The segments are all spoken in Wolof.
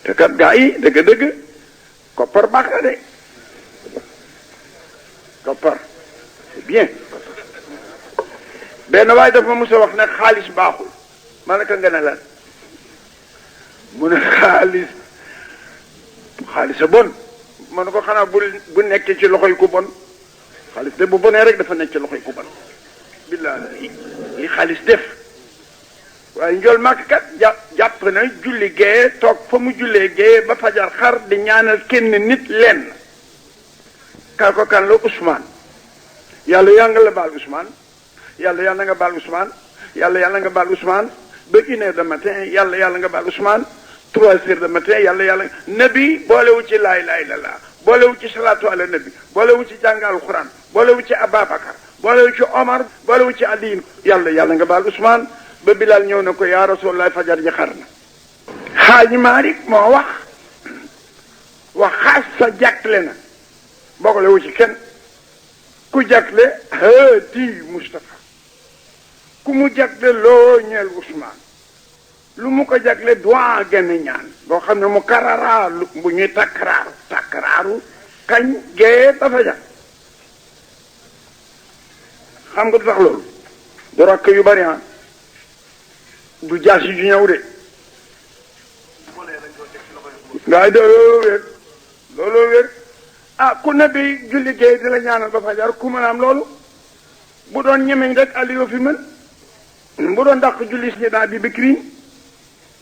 te kat gaa yi dëgg-dëgg koppar baax na de koppar c'est bien benn waaye dafa mos a wax ne xaalis baaxul ma ne ko nga ne lan mu ne xaalis a bon ma ne ko xanaa bu nekkee ci loxoy ku bon xaalis de bu bonee rek dafa nekk ci loxoy ku bon billahi li xaalis def waaye njool màkk kat jàpp na julli géeye toog fa mu jullee géeye ba fajar xar di ñaanal kenn nit lenn kaa ko kan la Ousmane yàlla yaa nga la baal Ousmane yàlla nga baal Ousmane yàlla nga baal Ousmane ba 1 heure de matin yàlla nga baal Ousmane 3 heures de matin yàlla nabi boolewu ci laa ilaaha illallaah boolewu ci salaatu ala nabi boolewu ci jàng alxuraan boolewu ci Ababakar boolewu ci Omar boolewu ci Ali yàlla nga baal Ousmane ba Bilal ñëw na ko yaa Rasulallah fajar ji xar na Xaaji Maalik moo wax xaas sa jàkkle na bokkalewu ci kenn ku jàkkle di Moustapha ku mu jàkkle loo ñeel Ousmane lu mu ko jagle doit gën ñaan boo xam ne mu kararaa bu ñuy takkaraaru kañ géeye dafa jag xam nga du tax loolu du rakk yu bari du jaas yu ñëw de ngaay de looloo wér ku ne bi julli géeye di la ñaanal ba fajar ku mën a am loolu bu doon ñemeñ rek Aliou fi mën bu doon dàq julli si naa bi Bikri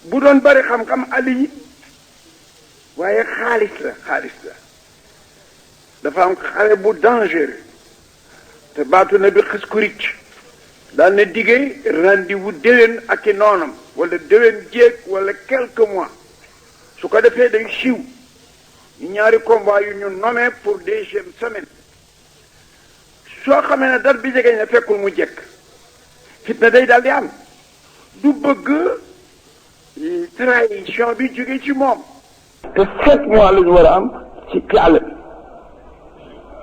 bu doon bari xam-xam Ali waaye xaalis la dafa am xale bu dangereux te baatu na bi xës ku ricc daal ne diggee rendez-vous déwén ak i noonam wala déwén jéeg wala quelques mois su ko defee day siiw ñu ñaari combat yu ñu nommé pour 2e semaine soo xamee ne date bi jege na fekkul mu jekk fitna day daal di am du bëgg trahison bi jóge ci moom te 7 mois la ñu war a am ci àll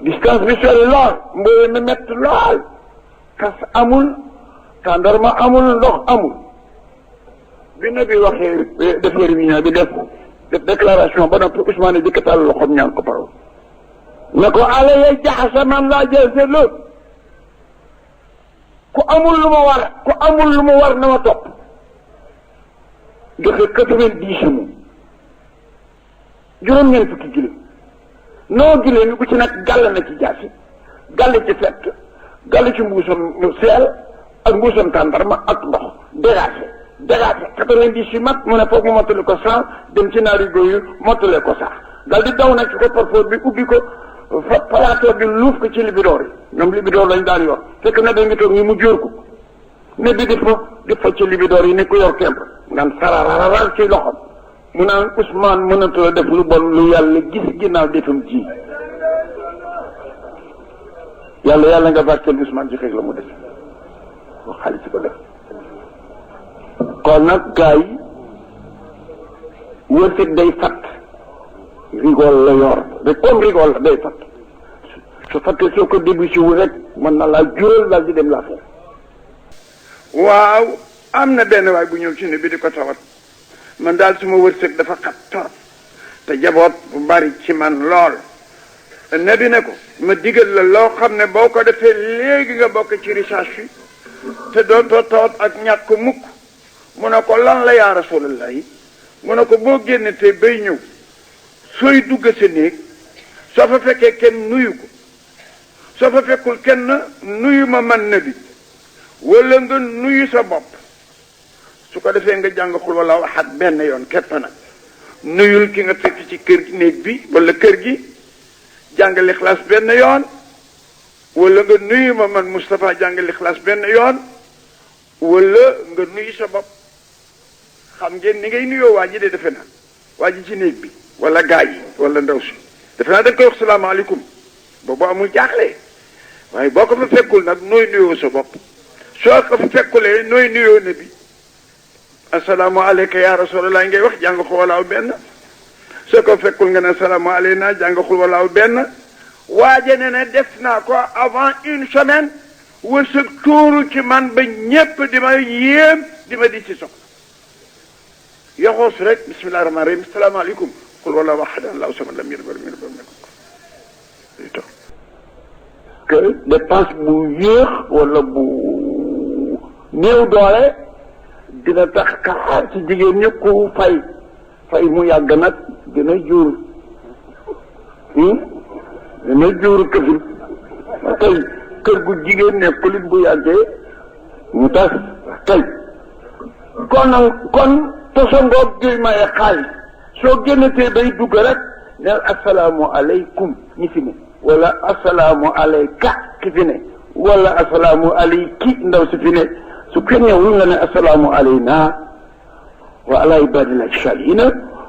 bi distance bi sori lool mbooy mi mett lool kas amul tàndarma amul ndox amul bi na bi waxee defee réunion bi def déclaration ba noppi Ousmane dikkatal loxoom ñaan ko parole ne ko ala ya jaxasa man laa jël seetlu ku amul lu ma war na ma topp joxe 90 moom juróom-ñeent fukki giléem noo giléem yi bu ci nag gàll na ci jaasi gàll ci fett gàll ci mbuusam seel ak mbuusam tàndarma ak ndox dégagé 90 yu mat mu ne foog mu mottali ko 100 dem ci naari góor yu mottalee ko 100 dal di daw nag ci ko parfois bi ubbi ko plateau bi luuf ko ci libidoor yi ñoom libidoor lañ daan yor fekk na da ngi toog ni mu jóor ko ne bi di fa ci libidoor yi ni ko yor kemp naan sarararar ci loxom mu naan Ousmane mënatula def lu bon lu yàlla gis ginnaaw defam ji yàlla nga barkeel Ousmane ci xeeg la mu def wax xaalis ci ko def kon nag gars yi wërsëg day fatt rigol la yor rek comme rigol la day fatt su fattee soo ko débouché wu rek mën na laa jural daal di dem laa foofu waaw am na benn waay bu ñëw ci ne bi di ko tawat man daal suma wërsëg dafa xat torop te jaboot bu bari ci man lool ne bi ne ko ma digal la loo xam ne boo ko defee léegi nga bokk ci richage bi te dootoo tawat ak ñàkk ko mukk mu ne ko lan la yaa rasulallah yi mu ne ko boo génne te bay ñëw sooy dugg sa néeg soo fa fekkee kenn nuyu ko soo fa fekkul kenn nuyu ma man na bi wala nga nuyu sa bopp su ko defee nga jàng xul wala waxaat benn yoon képp nag nuyul ki nga fekk ci kër néeg bi wala kër gi jàng lixlaas benn yoon wala nga nuyu ma man Moustapha jàng lixlaas benn yoon wala nga nuyu sa bopp xam ngeen ni ngay nuyoo waa ji de defe naa waa ji ci néeg bi wala gaa yi wala ndaw si defe naa da nga koy wax salaamaaleykum boobu amul jaaxle waaye boo ko fa fekkul nag nooy nuyoo sa bopp soo ko fa fekkulee nooy nuyoo ne bi assalaamu aleyka ya rasulallah ngay wax jàng xul walaaw benn soo ko fekkul nga ne assalaamu aleyna jàng xul walaaw benn waaje ne ne def naa ko avant 1 semaine wërsëg tuuru ci man ba ñépp di ma yéem di ma di ci soxla yoxoos rek bismillahi rahmaani rahim salaamaaleykum xul wala waxad allahu samad lam yalid walam yulad walam yakun lahu que dépense bu yéex wala bu néew doole dina tax kaxaar ci jigéen ñi ku fay mu yàgg nag dina jur këfin tey kër gu jigéen nekkulit bu yàggee mu tas tey kon tosangoog gi maye xaalis soo génnatee bay dugg rek neel asalaamu aleykum ñi fi ne wala asalaamu aleyka ki fi ne wala asalaamu aleyki ndaw si fi ne su kenn ñëwul nga ne asalaamu aleyna wa ala ibadillahi salihina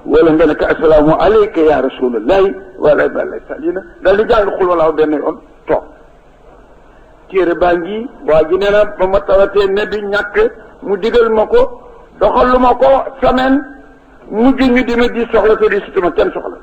wala nga ne ko asalaamu aleyka ya rasulallahi wa ala ibadillahi salihina daal di jàng xul walaaw benn yoon toog téere baa ngi waa ji nee na ba ma tawatee ne bi ñàkk mu digal ma ko doxalu ma ko semaine mujj ñu di ma di soxla te di sutuma kenn soxla